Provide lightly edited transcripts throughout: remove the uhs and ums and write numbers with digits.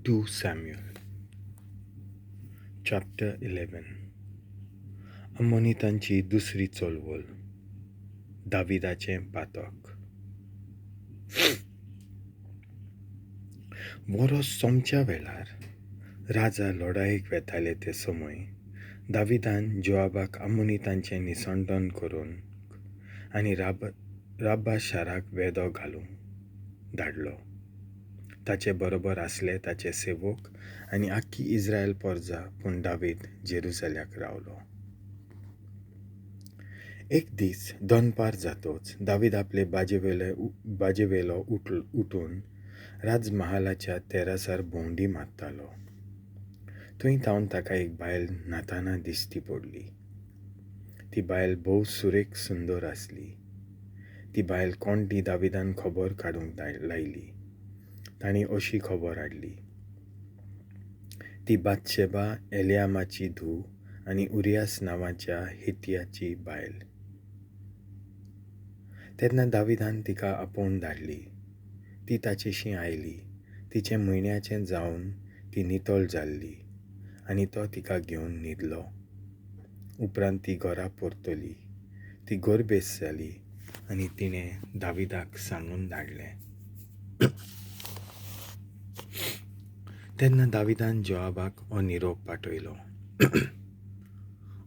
2 Samuel chapter 11. अम्मोनितांची दुसरी चळवळ. दाविदाचें पातक. वरोस सोमच्या वेळार राजा लडायेक वेताले ते समय दाविदान जोआबाक अम्मोनितांचें निसंडन करून आनी राब्बा शाराक वेदो घालूंक धाडलो. ताचे बरोबर आसले ताचे सेवक आनी आख्खी इस्रायल परजा, पूण दावीद जेरुजाल्याक रावलो. एक दीस दनपार जातोच दावीद आपले बाजेवेलो उठून राजमहालाच्या तेरासार भोंवडी मारतालो. थंय थावन ताका एक बायल न्हाताना दिश्टी पडली. ती बायल भोव सुरेख सुंदर आसली. ती बायल कोण ती दाविदान खबर काडूंक लायली. तांणी अशी खबर हाडली, ती बातशेबा एलियामाची धूव आनी उरियास नांवाच्या हित्याची बायल. तेन्ना दाविदान तिका आपोवन धाडली. ती ताचेशी आयली. तिचें म्हयन्याचें जावन ती नितळ जाल्ली आनी तो तिका घेवन न्हिदलो. उपरांत ती घरा परतली. ती गर्भेस्त जाली आनी तिणें दाविदाक सांगून धाडलें. तेन्ना दाविदान जोआबाक हो निरोप पाठयलो,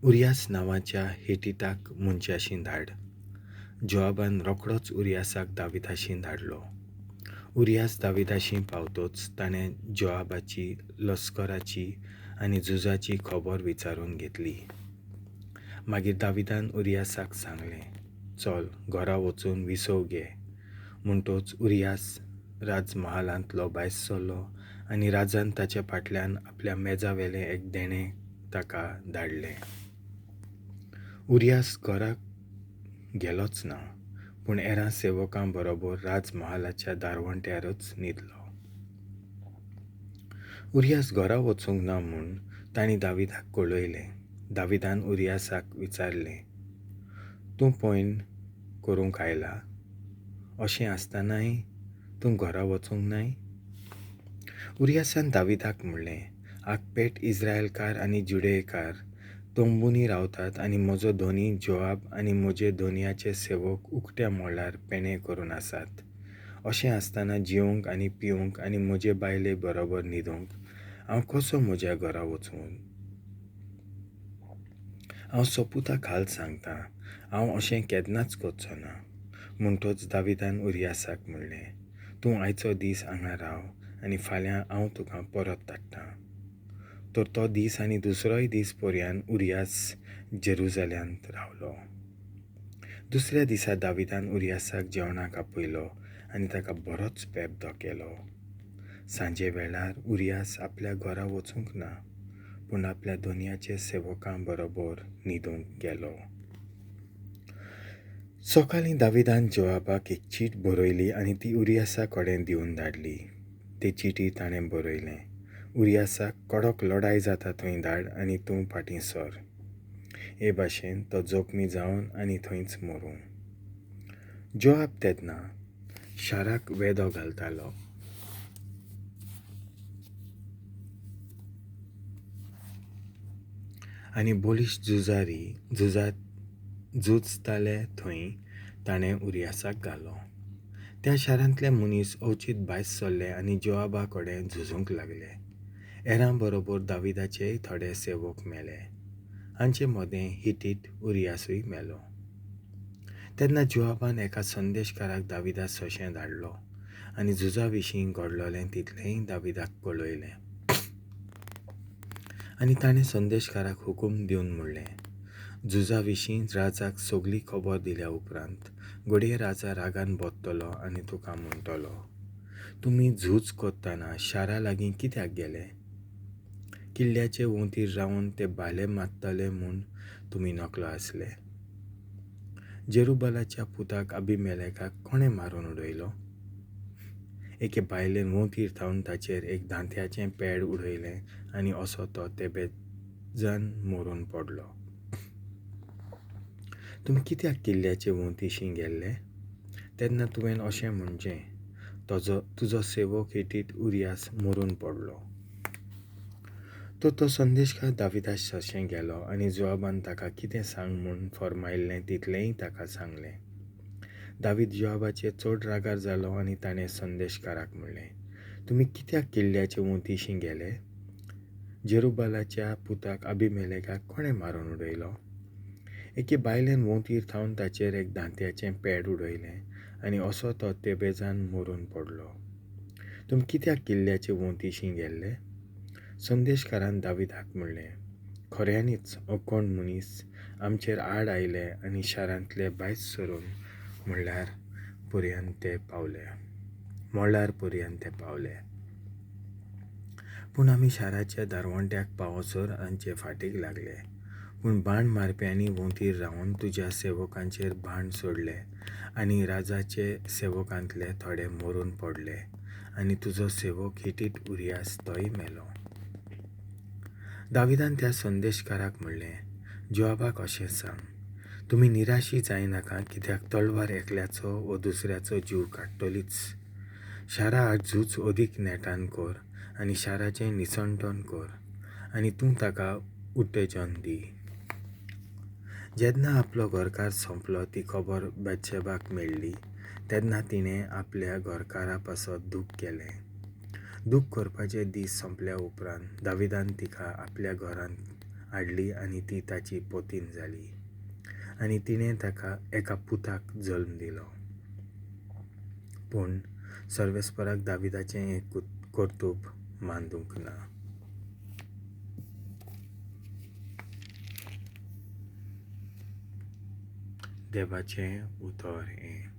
उरियास नांवाच्या हिटीताक मनशाशी धाड. जोआबान रोखडोच उरियासाक दाविदाशी धाडलो. उरियास दाविदाशी पावतोच ताणें जोआबाची, लश्कराची आनी झुजाची खबर विचारून घेतली. मागीर दाविदान उरियासाक सांगलें, चल घरा वचून विसव घे. म्हणटोच उरियास राजमहालांतलो भायर सरलो आनी राजान ताच्या फाटल्यान आपल्या मेजावेलें एक देणें ताका धाडलें. उरियास घराक गेलोच ना, पूण हेरां सेवकां बरोबर राजमहालाच्या दारवंट्यारच न्हिदलो. उरियास घरा वचूंक ना म्हूण तांणी दाविदाक कळयलें. दाविदान उरियासाक विचारलें, तूं पयण करूंक आयला? अशें आसतनाय तूं घरा वचूंक नाय? उरियासान दाविदाक म्हणलें, आगपेट इस्रायलकार आनी जुडेकार तंबूंनी रावतात आनी म्हजो धनी जोआब आनी म्हजे धनयाचे सेवक उकट्या मळार पेणे करून आसात. अशें आसतना जेवंक आनी पिवंक आनी म्हजे बायले बरोबर न्हिदूंक हांव कसो म्हज्या घरा वचूं? हांव सोपुता खाल सांगतां, हांव अशें केन्नाच करचो ना. म्हणटोच दाविदान उरियासाक म्हणलें, तूं आयचो दीस हांगा राव आनी फाल्यां हांव तुका परत धाडटां. तर तो दीस आनी दुसरोय दीस पर्यान उरियास जेरुजाल्यांत रावलो. दुसऱ्या दिसा दाविदान उरियासाक जेवणाक आपयलो आनी ताका बरोच पेबदो केलो. सांजे वेळार उरियास आपल्या घरा वचूंक ना, पूण आपल्या धनयाचे सेवकां बरोबर न्हिदूंक गेलो. सकाळीं दाविदान जोआबाक एक चीट बरयली आनी ती उरियासा कडेन दिवन धाडली. ते चिटी ताणें बरयलें, उरियासाक कडक लडाय जाता थंय धाड आनी तूं फाटीं सर. हे भाशेन तो जोखमी जावन आनी थंयच मरूं. जोआब तेन्ना शाराक वेदो घालतालो. आनी बळिश्ट झुजारी झुजताले थंय ताणें उरियासाक घालो. त्या शारांतले मनीस अवचीत भायर सरले आनी जोआबा कडेन झुजूंक लागले. हेरां बरोबर दाविदाचेय थोडे सेवक मेले. हांचे मदें हिटीत उरियासूय मेलो. तेन्ना जोआबान एका संदेशकाराक दाविदा सोशें धाडलो आनी झुजा विशीं घडलोलें तितलेंय दाविदाक कळयलें. आनी ताणें संदेशकाराक हुकूम दिवन म्हणलें, झुजा विशीं राजाक सगली खबर दिल्या उपरांत घडये राजा रागान बदतलो आनी तुका म्हणटलो, तुमी झूज करतना शारा लागीं कित्याक गेले? किल्ल्याचे वंतीर रावन ते भाले मारतले म्हूण तुमी नकळो आसले? जेरुबालाच्या पुताक अभिमेलेकाक कोणें मारून उडयलो? एके बायलेन वंतीर थावन ताचेर एक दांत्याचें पेड उडयलें आनी असो तो तेबेजान मरून पडलो. तुमी कित्याक किल्ल्याचे वंतीशी गेल्ले? तेन्ना तुवें अशें म्हणचें, तजो तुजो सेवक हिटीत उरियास मरून पडलो. तर तो संदेशकार दाविदा सरशीं गेलो आनी जोआबान ताका कितें सांग म्हूण फर्मायल्लें तितलेंय ताका सांगलें. दावीद जोआबाचेर चड रागार जालो आनी ताणें संदेशकाराक म्हणलें, तुमी कित्याक किल्ल्याचे वंतीशी गेले? जेरुबालाच्या पुताक अभिमेलेकाक कोणें मारून उडयलो? एके बायलेन वंतीर थावन ताचेर एक दांत्याचें पॅड उडयलें आनी असो तो तेबेजान मरून पडलो. तुमी कित्याक किल्ल्याचे वंतीशी गेल्ले? संदेशकारान दाविदाक म्हणलें, खऱ्यांनीच कोण मनीस आमचेर आड आयले आनी शारांतले भायच सरून म्हणल्यार पर्यंत ते पावले, मळार पर्यंत ते पावले. पूण आमी शाराच्या दारवंट्याक पावसर तांचे फाटीक लागले. पूण बाण मारप्यांनी वंतीर रावन तुज्या सेवकांचेर बाण सोडले आनी राजाचे सेवकांतले थोडे मरून पडले आनी तुजो सेवक हिटीत उरियास तोय मेलो. दाविदान त्या संदेशकाराक म्हणलें, जोआबाक अशें सांग, तुमी निराशी जायनाका, कित्याक तलवार एकल्याचो वो दुसऱ्याचो जीव काडटलीच. शारा आड झूज अदीक नेटान कर आनी शाराचें निसणटण कर आनी तूं ताका उत्तेजन दी. जेन्ना आपलो घरकार सोंपलो ती खबर बॅतशेबाक मेळ्ळी तेन्ना तिणें आपल्या घरकारा पासत दूख केलें. दूख करपाचे दीस सोंपल्या उपरांत दाविदान तिका आपल्या घरांत हाडली आनी ती ताची पतीन जाली आनी तिणें ताका एका पुताक जल्म दिलो. पूण सर्वेस्पराक दाविदाचें हें कर्तुब मानूंक ना. देवाचें उतर हें.